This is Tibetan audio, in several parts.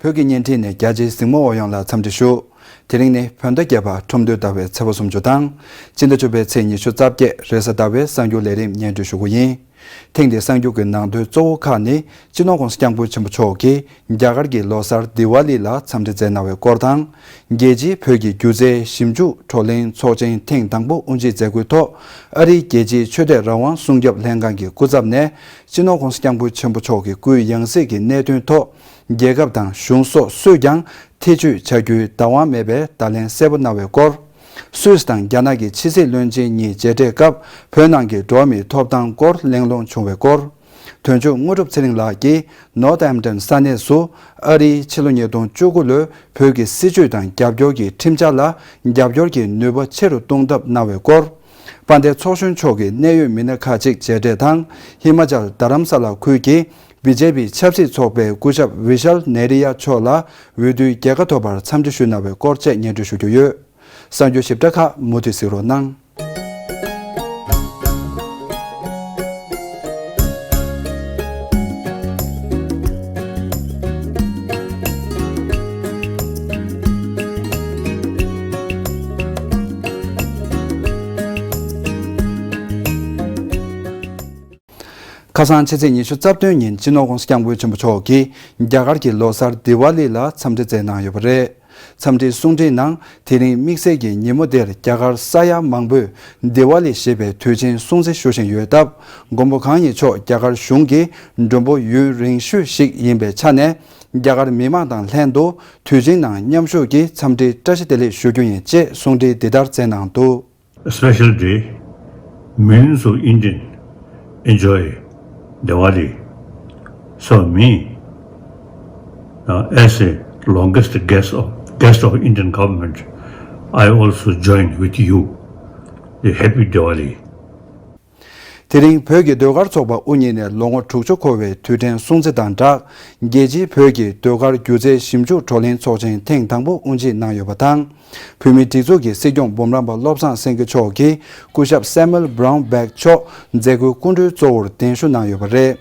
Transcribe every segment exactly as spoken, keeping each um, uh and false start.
བོད་ཀྱི་བརྙན་འཕྲིན་ནས་རྒྱ་ཆེའི་གཟིགས་མོ་བ་ཡོངས་ལ་འཚམས་འདྲི་ཞུ། དེ་རིང་ནི་བོད་ཟླ་བརྒྱད་པ་ཁྲོམ་སྡེའི་ཟླ་བའི་ཚེས་པ་སུམ་ཅུ་དང་། སྤྱི་ཟླ་བཅུ་པའི་ཚེས་ཉི་ཤུ་རྩ་བརྒྱད་རེས་གཟའ་ཟླ་བའི་གསར་འགྱུར་ལས་རིམ་སྙན་སྒྲོན་ཞུ་གི་ཡིན། ཐེངས་འདིའི་གསར་འགྱུར་གྱི་ནང་དོན་གཙོ་བོ་ཁག་ནི། སྤྱི་ནོར་༧གོང་ས་༧སྐྱབས་མགོན་ཆེན་པོ་མཆོག་གིས་རྒྱ་གར་གྱི་ལོ་གསར་དི་ཝཱ་ལི་ལ་འཚམས་འདྲི་མཛད་གནང་བའི་སྐོར་དང་། རྒྱལ་སྤྱིའི་བོད་ཀྱི་སྒྱུ་རྩལ་ཞིབ་འཇུག་བགྲོ་གླེང་ཚོགས་ཆེན་ཐེངས་དང་པོ་དབུ་འབྱེད་མཛད་སྒོའི་ཐོག་ཨ་རིའི་རྒྱལ་སྤྱིའི་ཆོས་དད་རང་དབང་སྲུང་སྐྱོབ་ལྷན་ཁང་གི་སྐུ་ཚབ་ནས། སྤྱི་ནོར་༧གོང་ས་༧སྐྱབས་མགོན་ཆེན་པོ་མཆོག་གི་སྐུའི་ཡང་སྲིད་ཀྱི་གནད་དོན་ཐོག་རྒྱལ་ཁབ་དང་གཞུང་སོགས་སུས་ཀྱང་ཐེ་བྱུས་བྱ་རྒྱུའི་བདག་དབང་མེད་པའི་བརྡ་ལན་གསལ་པོ་གནང་བའི་སྐོར། སུད་སི་དང་རྒྱ་ནག་གི་ཕྱི་སྲིད་བློན་ཆེན་གཉིས་མཇལ་འཕྲད་སྐབས་བོད་ནང་གི་འགྲོ་བ་མིའི་ཐོབ་ཐང་སྐོར་གླེང་སློང་བྱུང་བའི་སྐོར། དོན་གཅོད་དངོས་གྲུབ་ཚེ་རིང་ལགས་ཀྱིས་ནོར་ཐ་ཧེམ་ཊོན་ས་གནས་སུ་ཨ་རིའི་ཕྱི་ལོ་ཉིས་སྟོང་བཅུ་དགུ་ལོའི་བོད་ཀྱི་སྲིད་བྱུས་དང་རྒྱབ་སྐྱོར་གྱི་ཁྲིམས་འཆར་ལ་རྒྱབ་སྐྱོར་གྱི་ནུས་པ་ཆེ་རུ་གཏོང་ཐབས་གནང་བའི་སྐོར། དཔལ་ལྡན་ཚོགས་གཞོན་མཆོག་གི་གནད་ཡོད་མི་སྣ་ཁག་ཅིག་མཇལ་འཕྲད་དང་། ཧི་མ་ཅལ་རྡ་རམ་ས་ལ་ཁུལ་གྱི་བི་ཇེ་པི་ཆབ་སྲིད་ཚོགས་པའི་སྐུ་ཞབས་བི་ཤལ་ནེ་རི་ཡ་མཆོག་ལ་འོས་བསྡུའི་རྒྱལ་ཁ་ཐོབ་པར་འཚམས་འདྲི་ཞུས་གནང་བའི་སྐོར་བཅས་སྙན་སྒྲོན་ཞུ་རྒྱུ་ཡོད། གསར་འགྱུར་ཞིབ་ཕྲ་ཁག་མུ་མཐུད་གཟིགས་རོགས་གནང་། ཁ་སང་ཕྱི་ཚེས་ཉི་ཤུ་རྩ་བདུན་ཉིན་སྤྱི་ནོར་༧གོང་ས་༧སྐྱབས་མགོན་ཆེན་པོ་མཆོག་གིས་རྒྱ་གར་གྱི་ལོ་གསར་དི་ཝཱ་ལི་ལ་འཚམས་འདྲི་མཛད་གནང་ཡོད་པ་རེད། འཚམས་འདྲིའི་གསུང་འཕྲིན་ནང་དེ་རིང་དམིགས་བསལ་གྱི་ཉིན་མོ་འདིར་རྒྱ་གར་ས་ཡ་མང་པོས་དི་ཝཱ་ལི་ཞེས་པའི་དུས་ཆེན་སྲུང་བརྩི་ཞུ་བཞིན་ཡོད་སྟབས། མགོན་པོ་གང་ཉིད་མཆོག་རྒྱ་གར་གཞུང་གི་མགྲོན་པོ་ཡུན་རིང་ཤོས་ཤིག་ཡིན་པའི་ཆ་ནས། རྒྱ་གར་མི་མང་དང་ལྷན་དུ་དུས་ཆེན་ནང་མཉམ་ཞུགས་ཀྱིས་འཚམས་འདྲིའི་བཀྲ་ཤིས་བདེ་ལེགས་ཞུ་རྒྱུ་ཡིན་ཅེས་གསུང་འཕྲིན་འདི་ལྟར་མཛད་གནང་འདུག། A special day, millions of Indians enjoy Diwali. So me, uh, as a longest guest of, guest of Indian government, I also join with you the happy Diwali. དེ་རིང་བོད་ཀྱི་ཟློས་གར་ཚོགས་པ་དབུ་བརྙེས་ནས་ལོ་ངོ་དྲུག་ཅུ་འཁོར་བའི་དུས་དྲན་སྲུང་བརྩི་དང་སྦྲགས། རྒྱལ་སྤྱིའི་བོད་ཀྱི་ཟློས་གར་སྒྱུ་རྩལ་ཞིབ་འཇུག་བགྲོ་གླེང་ཚོགས་ཆེན་ཐེངས་དང་པོ་དབུ་འབྱེད་གནང་ཡོད་པ་དང་། བོད་མིའི་སྒྲིག་འཛུགས་ཀྱི་སྲིད་སྐྱོང་འབུམ་རམས་པ་བློ་བཟང་སེང་གེ་མཆོག་གིས་སྐུ་ཞབས་སེ་མུ་ཨེལ་བྷ་རའུན་བྷེག་མཆོག་མཛད་སྒོའི་སྐུ་མགྲོན་གཙོ་བོར་གདན་ཞུ་གནང་ཡོད་པ་རེད།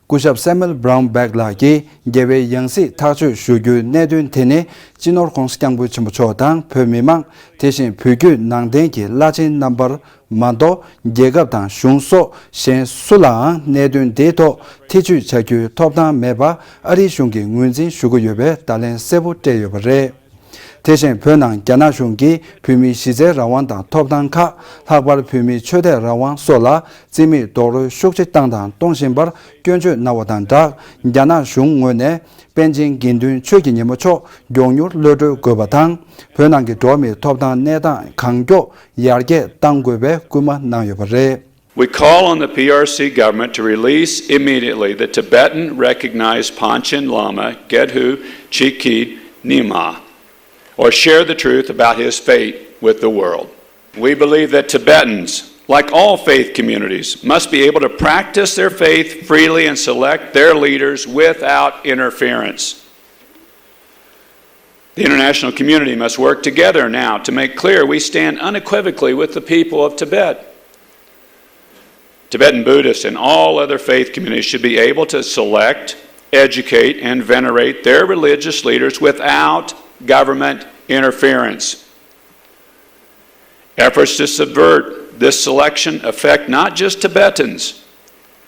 སྐུ་ཞབས་སེ་མུ་ཨེལ་བྷ་རའུན་བྷེག་ལགས་ཀྱིས་རྒྱལ་བའི་ཡང་སྲིད་ཐག་གཅོད་ཞུ་རྒྱུའི་གནད་དོན་དེ་ནི་སྤྱི་ནོར་༧གོང་ས་༧སྐྱབས་མགོན་ཆེན་པོ་མཆོག་དང་བོད་མི་མང་། དེ་བཞིན་བོད་བརྒྱུད་ནང་བསྟན་གྱི་བླ་ཆེན་རྣམ་པར་མ་གཏོགས། རྒྱལ་ཁབ་དང་གཞུང་སོགས་གཞན་སུ་ལའང་གནད་དོན་དེའི་ཐོག་ཐེ་བྱུས་བྱ་རྒྱུའི་ཐོབ་ཐང་མེད་པ་ཨ་རིའི་གཞུང་གིས་ངོས་འཛིན་ཞུ་གི་ཡོད་པའི་བརྡ་ལན་གསལ་པོ་སྤྲད་ཡོད་པ་རེད། དེ་བཞིན་བོད་ནང་རྒྱ་ནག་གཞུང་གིས་བོད་མིའི་གཞི་རྩའི་རང་དབང་དང་ཐོབ་ཐང་ཁག་ལྷག་པར་བོད་མིའི་ཆོས་དད་རང་དབང་སོགས་ལ་རྩིས་མེད་རྡོག་རོལ་ཤུགས་ཆེ་བཏང་དང་གཏོང་བཞིན་པར་སྐྱོན་བརྗོད་གནང་བ་དང་སྦྲགས། རྒྱ་ནག་གཞུང་ངོས་ནས་པཎ་ཆེན་དགེ་འདུན་ཆོས་ཀྱི་ཉི་མ་མཆོག་མགྱོགས་མྱུར་གློད་གྲོལ་དགོས་པ་དང་། བོད་ནང་གི་འགྲོ་བ་མིའི་ཐོབ་ཐང་གནས་སྟངས་གང་མགྱོགས་ཡར་རྒྱས་གཏང་དགོས་པའི་སྐུལ་མ་གནང་ཡོད་པ་རེད། We call on the P R C government to release immediately the Tibetan recognized Panchen Lama Gedhu Chikhi Nyima, or share the truth about his fate with the world. We believe that Tibetans, like all faith communities, must be able to practice their faith freely and select their leaders without interference. The international community must work together now to make clear we stand unequivocally with the people of Tibet. Tibetan Buddhists and all other faith communities should be able to select, educate, and venerate their religious leaders without government interference. Efforts to subvert this selection affect not just Tibetans,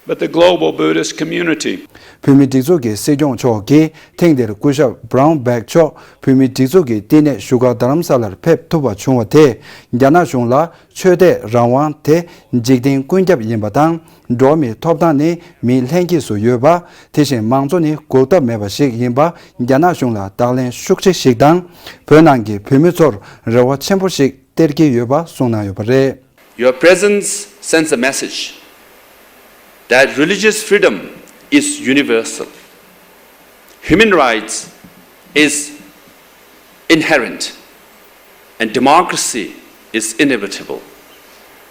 but the global Buddhist community. བོད་མིའི་སྒྲིག་འཛུགས་ཀྱི་སྲིད་སྐྱོང་མཆོག་གིས་ཐེངས་འདིར་སྐུ་ཞབས་བྷ་རའུན་བྷེག་མཆོག་བོད་མིའི་སྒྲིག་འཛུགས་ཀྱི་བསྟི་གནས་བཞུགས་སྒར་རྡ་རམ་ས་ལར་ཕེབས་ཐུབ་པ་བྱུང་བ་དེས་རྒྱ་ནག་གཞུང་ལ་ཆོས་དད་རང་དབང་དེ་འཇིག་རྟེན་ཀུན་ཁྱབ་ཡིན་པ་དང་། འགྲོ་བ་མིའི་ཐོབ་ཐང་ནི་མིའི་ལྷན་སྐྱེས་སུ་ཡོད་པ། དེ་བཞིན་མང་གཙོ་ནི་འགོག་ཐབས་མེད་པ་ཞིག་ཡིན་པ། རྒྱ་ནག་གཞུང་ལ་དག་ལན་ཤུགས་ཆེ་ཞིག་དང་། བོད་ནང་གི་བོད་མི་ཚོར་རེ་བ་ཆེན་པོ་ཞིག་སྟེར་གྱི་ཡོད་པ་གསུངས་གནང་ཡོད་པ་རེད། Your presence sends a message that religious freedom is universal. Human rights is inherent, and democracy is inevitable.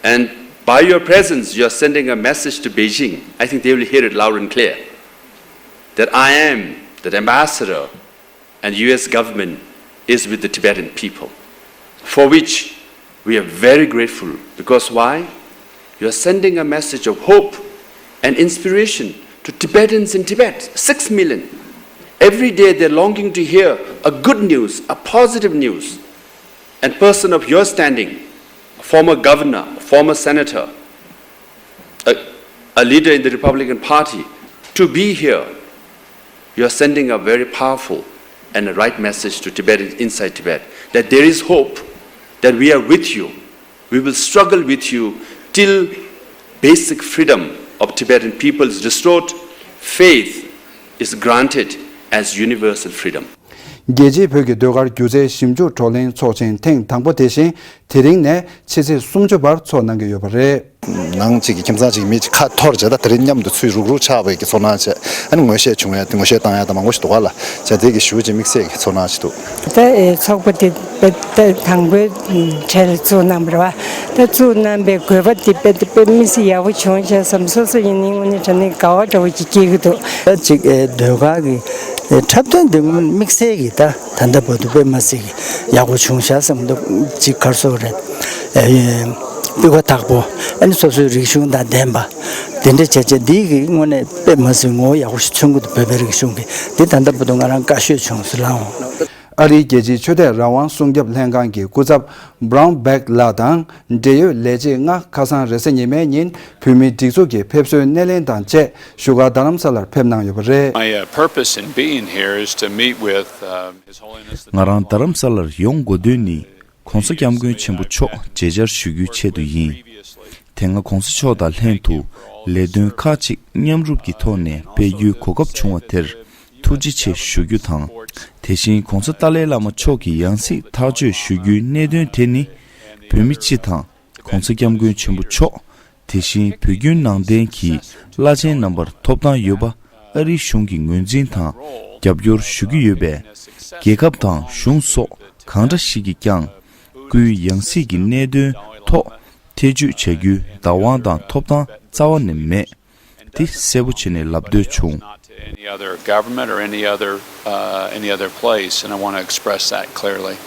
And by your presence, you are sending a message to Beijing. I think they will hear it loud and clear that I am the ambassador and U S government is with the Tibetan people, for which we are very grateful. Because why? You are sending a message of hope and inspiration to Tibetans in Tibet, six million. Every day they're longing to hear a good news, a positive news. And person of your standing, a former governor, a former senator, a, a leader in the Republican Party, to be here, you're sending a very powerful and a right message to Tibetans inside Tibet, that there is hope, that we are with you, we will struggle with you till basic freedom of Tibetan people is restored, faith is granted as universal freedom. རྒྱལ་སྤྱིའི་བོད་ཀྱི་ཟློས་གར་སྒྱུ་རྩལ་ཞིབ་འཇུག་བགྲོ་གླེང་ཚོགས་ཆེན་ཐེངས་དང་པོ་དེ་བཞིན་དེ་རིང་ནས་ཕྱི་ཚེས་སུམ་ཅུ་བར་ཚོགས་གནང་གི་ཡོད་པ་རེད། ནང་གཅིག་གི་ཁྱིམ་ཚང་གཅིག་གི་མི་གཅིག་ཁ་འཐོར་བྱས། ད་དེ་རིང་མཉམ་དུ་ཚུར་རུག་རུག་ཆགས་པའི་གི་ཚོར་སྣང་བྱས། ཨ་ནི་ངོ་ཤེས་བྱུང་ཡ་དེ། ངོ་ཤེས་བཏང་ཡ་དང་མང་པོ་ཞིག་འདུག་ག་ལ། བྱས་དེ་གི་ཞེ་པོ་ཅིག་དམིགས་བསལ་གྱི་ཚོར་སྣང་ཞིག་འདུག་ད་ཨེ་ཚོགས་པ་དེ་དཔེ་དཔེ་དང་པོའི་གྲལ་བཙུགས་གནང་བ་རེད་བ། ད་བཙུགས་གནང་པའི་དགོས་པ་དེ་དཔེ་དཔེ་དམིགས་བསལ་ཡག་པོ་བྱུང་ཤག་བསམ། སོ་སོ་ཡིན་ནའི་དངོས་གནས་དྲང་གནས་དགའ་བ་འདྲ་བོ་ཅིག་སྐྱེ་གི་འདུག་ད་ཅིག་ཨེ་ཟློས་གར་གྱི་ཨེ་འཁྲབ་སྟོན་འདི་དམིགས་བསལ་གྱི་ད་ད་ལྟ་བར་དུ་དཔེ་མ་སྲིད་ཀྱི་ཡག་པོ་བྱུང་ཤག་བསམ་འདུག་ཅིག་ག་རེ་ཟེར་དགོས་རེད། ཨེ་སྤུས་ཀ་དག་པོ། ཨ་ནི་སོ་སོའི་རིག་གཞུང་དང་ལྡན་པ་དེ་འདྲ་བྱས་བྱས། འདི་གི་དངོས་གནས་དཔེ་མ་སྲིད་ངོ་བོ་ཡག་པོ་ཞིག་མཚོན་གྱི་འདུག་བོད་པའི་རིག་གཞུང་གི་འདི་ད་ལྟ་བར་དུ་ང་རང་དགའ་ཤོས་བྱུང་ཟེར་ལབ་འོང་། ཨ་རིའི་རྒྱལ་སྤྱིའི་ཆོས་དད་རང་དབང་སྲུང་སྐྱོབ་ལྷན་ཁང་གི་སྐུ་ཚབ་Brown Begg ལགས་དང་འབྲེལ་ཡོད་ལས་བྱེད་ལྔ་ཁ་སང་རེས་གཟའ་ཉི་མའི་ཉིན་བོད་མིའི་སྒྲིག་འཛུགས་ཀྱི་ཕེབས་བསུའི་སྣེ་ལེན་དང་བཅས་བཞུགས་སྒར་རྡ་རམ་ས་ལར་ཕེབས་གནང་ཡོད་པ་རེད། My uh, purpose in being here is to meet with uh, His Holiness the ང་རང་རྡ་རམ་ས་ལར་ཡོང་དགོས་དོན་ནི། ༸གོང་ས་༸སྐྱབས་མགོན་ཆེན་པོ་མཆོག་མཇལ་བཅར་ཞུ་རྒྱུའི་ཆེད་དུ་ཡིན། དེ་སྔ་༸གོང་ས་མཆོག་དང་ལྷན་དུ་ལས་དོན་ཁག་ཅིག་མཉམ་རུབ་ཀྱི་ཐོག་ནས་སྤེལ་རྒྱུའི་གོ་སྐབས་བྱུང་བ་དེར་ཐུགས་རྗེ་ཆེ་ཞུ་རྒྱུ་དང་། དེ་བཞིན་༸གོང་ས་ཏཱ་ལའི་བླ་མ་མཆོག་གི་ཡང་སྲིད་ཐག་གཅོད་ཞུ་རྒྱུའི་གནད་དོན་དེ་ནི། བོད་མི་སྤྱི་དང་༸གོང་ས་༸སྐྱབས་མགོན་ཆེན་པོ་མཆོག་དེ་བཞིན་བོད་བརྒྱུད་ནང་བསྟན་གྱི་བླ་ཆེན་རྣམ་པར་ཐོབ་ཐང་ཡོད་པ། ཨ་རིའི་གཞུང་གི་ངོས་འཛིན་དང་རྒྱབ་སྐྱོར་ཞུ་གི་ཡོད་པས། རྒྱལ་ཁབ་དང་གཞུང་སོགས་གང་འདྲ་ཞིག་གིས་ཀྱང་སྐུའི་ཡང་སྲིད་ཀྱི་གནད་དོན་ཐོག་ཐེ་བྱུས་བྱ་རྒྱུའི་བདག་དབང་དང་ཐོབ་ཐང་རྩ་བ་ནས་མེད། དེ་གསལ་པོ་བྱས་ནས་ལབ་འདོད་བྱུང་། Not to any other government or any other, uh, any other place, and I want to express that clearly.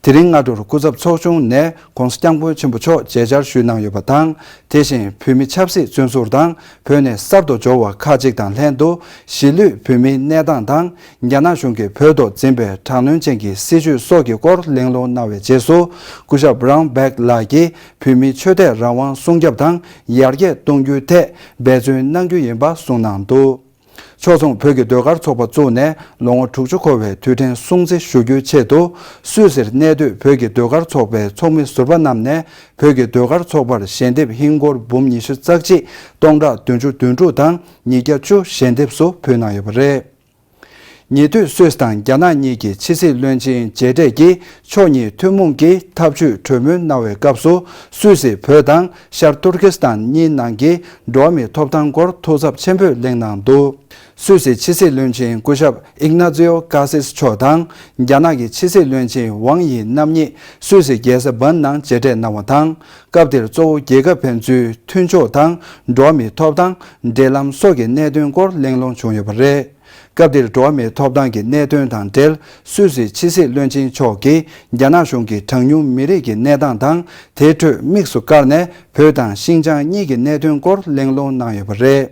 དེ་རིང་སྔ་དྲོར་སྐུ་ཚབ་ཚོགས་ཆུང་ནས་༸གོང་ས་༸སྐྱབས་མགོན་ཆེན་པོ་མཆོག་མཇལ་བཅར་ཞུས་གནང་ཡོད་པ་དང་། དེ་བཞིན་བོད་མི་ཆབ་སྲིད་བཙོན་ཟུར་དང་བོད་ནས་གསར་དུ་འབྱོར་བ་ཁག་ཅིག་དང་ལྷན་དུ་གཞིས་ལུས་བོད་མིའི་གནས་སྟངས་དང་རྒྱ་ནག་གཞུང་གིས་བོད་ཐོག་འཛིན་པའི་དྲག་གནོན་ཅན་གྱི་སྲིད་བྱུས་སོགས་ཀྱི་སྐོར་གླེང་སློང་གནང་བའི་རྗེས་སུ། སྐུ་ཞབས་Brown Begg ལགས་ཀྱིས་བོད་མིའི་ཆོས་དད་རང་དབང་སྲུང་སྐྱོབ་དང་ཡར་རྒྱས་གཏོང་རྒྱུའི་ཐད་འབད་བརྩོན་གནང་རྒྱུ་ཡིན་པ་གསུངས་གནང་འདུག་ཕྱོགས་མཚུངས་བོད་ཀྱི་ཟློས་གར་ཚོགས་པ་བཙུགས་ནས་ལོ་ངོ་དྲུག་ཅུ་འཁོར་བའི་དུས་དྲན་སྲུང་བརྩི་ཞུ་རྒྱུའི་ཆེད་དུ། སུད་སིར་གནས་སྡོད་བོད་ཀྱི་ཟློས་གར་ཚོགས་པའི་ཚོགས་མི་ཟུར་པ་རྣམས་ནས་བོད་ཀྱི་ཟློས་གར་ཚོགས་པར་ཞལ་འདེབས་ཧིན་སྒོར་འབུམ་ཉི་ཤུ་རྩ་གཅིག་སྟོང་ཕྲག་བདུན་ཅུ་དོན་དྲུག་དང་ཉིས་བརྒྱ་བཅུ་ཞལ་འདེབས་སུ་ཕུལ་གནང་ཡོད་པ་རེད། ཉེ་དུས་སུད་སི་དང་རྒྱ་ནག་གཉིས་ཀྱི་ཕྱི་སྲིད་བློན་ཆེན་མཇལ་འཕྲད་ཀྱིས་ཕྱོགས་གཉིས་ཐུན་མོང་གི་འཐབ་ཇུས་གྲོས་མོལ་གནང་བའི་སྐབས་སུ། སུད་སི་བོད་དང་ཤར་ཏུར་ཀི་སི་ཐན་གཉིས་ནང་གི་འགྲོ་བ་མིའི་ཐོབ་ཐང་སྐོར་ཐུགས་འཚབ་ཆེན་པོས་གླེང་གནང་འདུག་སུད་སིའི་ཕྱི་སྲིད་བློན་ཆེན་སྐུ་ཞབས་ཨིག་ན་ཛིའོ་ཀ་སིས་མཆོག་དང་རྒྱ་ནག་གི་ཕྱི་སྲིད་བློན་ཆེན་ཝང་ཡི་རྣམ་གཉིས་སུད་སི་རྒྱལ་ས་བྷར་ནང་མཇལ་འཕྲད་གནང་བ་དང་། སྐབས་དེར་གཙོ་བོ་རྒྱལ་ཁབ་ཕན་ཚུན་མཐུན་ཕྱོགས་དང་འགྲོ་བ་མིའི་ཐོབ་ཐང་། འབྲེལ་ལམ་སོགས་ཀྱི་གནད་དོན་སྐོར་གླེང་སློང་བྱུང་ཡོད་པ་རེད། སྐབས་དེར་འགྲོ་བ་མིའི་ཐོབ་ཐང་གི་གནད་དོན་དང་འབྲེལ། སུད་སིའི་ཕྱི་སྲིད་བློན་ཆེན་མཆོག་གིས་རྒྱ་ནག་གཞུང་གིས་གྲངས་ཉུང་མི་རིགས་ཀྱི་གནས་སྟངས་དང་དེའི་ཁྲོད་དམིགས་སུ་བཀར་ནས་བོད་དང་ཤིན་ཅང་གཉིས་ཀྱི་གནད་དོན་སྐོར་གླེང་སློང་གནང་ཡོད་པ་རེད།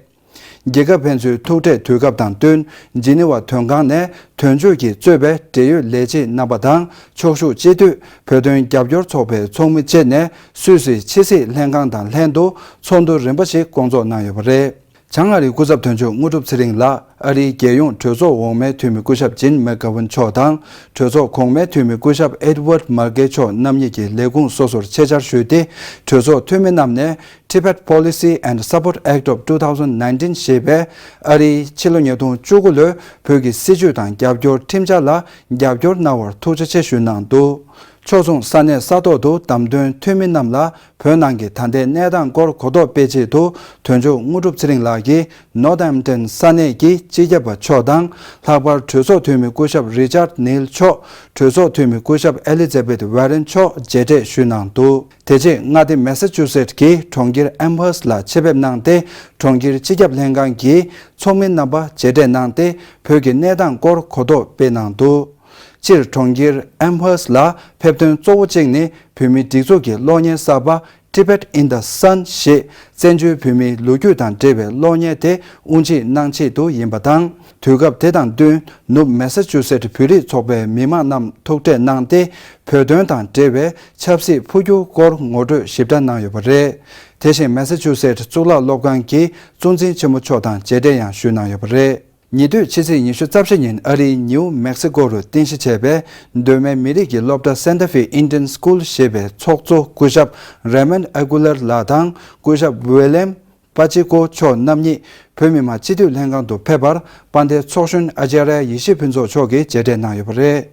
རྒྱལ་ཁབ་ཕན་ཚུན་ཐུག་འཕྲད་དུས་སྐབས་དང་བསྟུན། ཇི་ནི་ཝ་དོན་ཁང་ནས་དོན་གཅོད་ཀྱིས་གཙོས་པའི་འབྲེལ་ཡོད་ལས་བྱེད་རྣམ་པ་དང་ཕྱོགས་བཞུགས་སྤྱི་འཐུས། བོད་དོན་རྒྱབ་སྐྱོར་ཚོགས་པའི་ཚོགས་མི་བཅས་ནས་སུད་སིའི་ཕྱི་སྲིད་ལྷན་ཁང་དང་ལྷན་དུ་ཚོགས་འདུ་རིམ་པ་ཞིག་བསྐོང་ཚོགས་གནང་ཡོད་པ་རེད། བྱང་ཨ་རིའི་སྐུ་ཚབ་དོན་གཅོད་དངོས་གྲུབ་ཚེ་རིང་ལགས་ཨ་རིའི་རྒྱལ་ཡོངས་གྲོས་ཚོགས་འོག་མའི་འཐུས་མི་སྐུ་ཞབས་ཇིན་མེག་གྷ་ཝན་མཆོག་དང་། གྲོས་ཚོགས་གོང་མའི་འཐུས་མི་སྐུ་ཞབས་ཨེཌ་ཝརཌ་མར་ཀེ་མཆོག་རྣམ་གཉིས་ཀྱིས་ལས་ཁུངས་སོ་སོར་ཆེད་བཅར་ཞུས་ཏེ། གྲོས་ཚོགས་འཐུས་མི་རྣམས་ནས་Tibet Policy and Support Act of two thousand nineteen ཞེས་པའི་ཨ་རིའི་ཕྱི་ལོ་ཉིས་སྟོང་བཅུ་དགུ་ལོའི་བོད་ཀྱི་སྲིད་བྱུས་དང་རྒྱབ་སྐྱོར་ཁྲིམས་འཆར་ལ་རྒྱབ་སྐྱོར་གནང་བར་ཐུགས་རྗེ་ཆེ་ཞུས་གནང་འདུག་ཕྱོགས་མཚུངས་ས་གནས་ས་ཐོག་ཏུ་བདམས་ཐོན་འཐུས་མི་རྣམས་ལ་བོད་ནང་གི་ད་ལྟའི་གནས་སྟངས་སྐོར་གོ་རྟོགས་སྤེལ་ཆེད་དུ། དོན་གཅོད་དངོས་གྲུབ་ཚེ་རིང་ལགས་ཀྱིས་ནོར་ཐ་ཧེམ་ཊོན་ས་གནས་ཀྱི་སྤྱི་ཁྱབ་པ་མཆོག་དང་། ལྷག་པར་གྲོས་ཚོགས་འཐུས་མི་སྐུ་ཞབས་རི་ཅར་ནིལ་མཆོག་གྲོས་ཚོགས་འཐུས་མི་སྐུ་ཞབས་ཨེ་ལི་ཛ་བེད་ཝེ་རན་མཆོག་མཇལ་འཕྲད་ཞུས་གནང་འདུག་དེ་རྗེས་མངའ་སྡེ་མེ་ས་ཅུ་སེད་ཀྱི་གྲོང་ཁྱེར་ཨེམ་ཧར་སི་ལ་ཆེད་ཕེབས་གནང་སྟེ། གྲོང་ཁྱེར་སྤྱི་ཁྱབ་ལྷན་ཁང་གི་ཚོགས་མི་རྣམ་པ་མཇལ་འཕྲད་གནང་སྟེ། བོད་ཀྱི་གནས་སྟངས་སྐོར་གོ་རྟོགས་སྤེལ་གནང་འདུག་སྤྱིར་གྲོང་ཁྱེར་ཨེམ་ཧར་སི་ལ་ཕེབས་དོན་གཙོ་བོ་གཅིག་ནི། བོད་མིའི་སྒྲིག་འཛུགས་ཀྱི་གློག་བརྙན་གསར་པ། Tibet in the Sun ཞེས་བཙན་བྱོལ་བོད་མིའི་ལོ་རྒྱུས་དང་འབྲེལ་བའི་གློག་བརྙན་དེ་དབུ་འབྱེད་གནང་ཆེད་དུ་ཡིན་པ་དང་ དུས་སྐབས་དེ་དང་བསྟུན་ནུབ་མེ་ས་ཆུ་སེ་ཊི་བོད་རིགས་ཚོགས་པའི་མི་མང་རྣམས་ཐུག་འཕྲད་གནང་སྟེ། བོད་དོན་དང་འབྲེལ་བའི་ཆབ་སྲིད་འཕོ་འགྱུར་སྐོར་ངོ་སྤྲོད་ཞིབ་ཕྲ་གནང་ཡོད་པ་རེད། དེ་བཞིན་མེ་ས་ཆུ་སེ་ཊི་གཙུག་ལག་སློབ་ཁང་གི་གཙོ་འཛིན་ཆེན་མོ་མཆོག་དང་མཇལ་འཕྲད་ཡང་ཞུས་གནང་ཡོད་པ་རེད། ཉེ་དུས་ཕྱི་ཚེས་ཉི་ཤུ་རྩ་བཞི་ཉིན་ཨ་རིའི་ནིའུ་མེག་སི་ཀོ་རུ་རྟེན་གཞི་བྱས་པའི་གདོད་མའི་མི་རིགས་ཀྱི་སློབ་གྲྭ་Center for Indian School ཞེས་པའི་ཚོགས་གཙོ་སྐུ་ཞབས་རེ་མན་ཨ་ཀུ་ལར་ལགས་དང་སྐུ་ཞབས་ཝི་ལེམ་པ་ཅི་ཀོ་མཆོག་རྣམ་གཉིས་བོད་མི་མང་སྤྱི་འཐུས་ལྷན་ཁང་དུ་ཕེབས་པར་དཔལ་ལྡན་ཚོགས་གཞོན་ཨ་ཅཱརྱ་ཡེ་ཤེས་ཕུན་ཚོགས་མཆོག་གིས་མཇལ་འཕྲད་གནང་ཡོད་པ་རེད།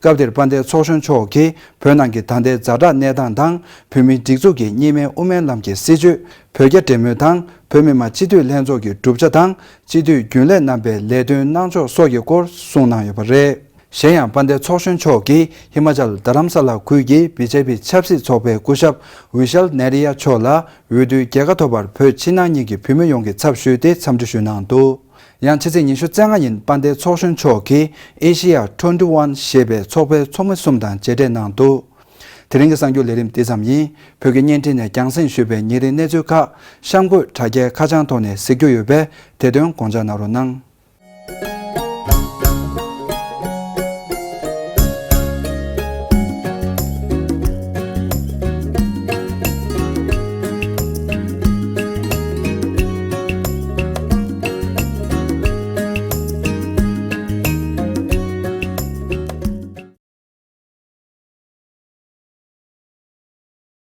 སྐབས་དེར་དཔལ་ལྡན་ཚོགས་གཞོན་མཆོག་གིས་བོད་ནང་གི་ད་ལྟའི་ཛ་དྲག་གནས་སྟངས་དང་བོད་མིའི་སྒྲིག་འཛུགས་ཀྱི་གཉིས་སྨན་དབུ་མའི་ལམ་གྱི་སྲིད་བྱུས། བོད་རྒྱ་འབྲེལ་མོལ་དང་བོད་མི་མང་སྤྱི་འཐུས་ལྷན་ཚོགས་ཀྱི་གྲུབ་ཆ་དང་སྤྱི་འཐུས་རྒྱུན་ལས་རྣམ་པའི་ལས་དོན་གནང་ཕྱོགས་སོགས་ཀྱི་སྐོར་གསུངས་གནང་ཡོད་པ་རེད། གཞན་ཡང་དཔལ་ལྡན་ཚོགས་གཞོན་མཆོག་གིས་ཧི་མ་ཅལ་རྡ་རམ་ས་ལ་ཁུལ་གྱི་བི་ཇེ་པི་ཆབ་སྲིད་ཚོགས་པའི་སྐུ་ཞབས་ཝི་ཤལ་ནེ་རི་ཡ་མཆོག་ལ་འོས་བསྡུའི་རྒྱལ་ཁ་ཐོབ་པར་བོད་ཕྱི་ནང་གཉིས་ཀྱི་བོད་མི་ཡོངས་ཀྱི་ཚབ་ཞུས་ཏེ་འཚམས་འདྲི་ཞུས་གནང་འདུག་ཡང་ཕྱི་ཚེས་ཉི་ཤུ་རྩ་ལྔ་ཉིན་དཔལ་ལྡན་ཚོགས་གཞོན་མཆོག་གིས་ཨེ་ཤི་ཡ་ཊུ་ཝེན་ཊི་ཝན་ཞེས་པའི་ཚོགས་པའི་ཚོགས་མི་གསུམ་དང་མཇལ་འཕྲད་གནང་འདུག་དེ་རིང་གི་གསར་འགྱུར་ལས་རིམ་འདི་ཙམ་ཡིན། བོད་ཀྱི་བརྙན་འཕྲིན་ནས་རྒྱང་སྲིང་ཞུས་པའི་ཉིན་རེའི་གནས་ཚུལ་ཁག་གཤམ་འཁོད་དྲ་རྒྱའི་ཁ་བྱང་ཐོག་ནས་གཟིགས་རྒྱུ་ཡོད་པས་དེ་དོན་དགོངས་འཇགས་གནང་རོགས་གནང་།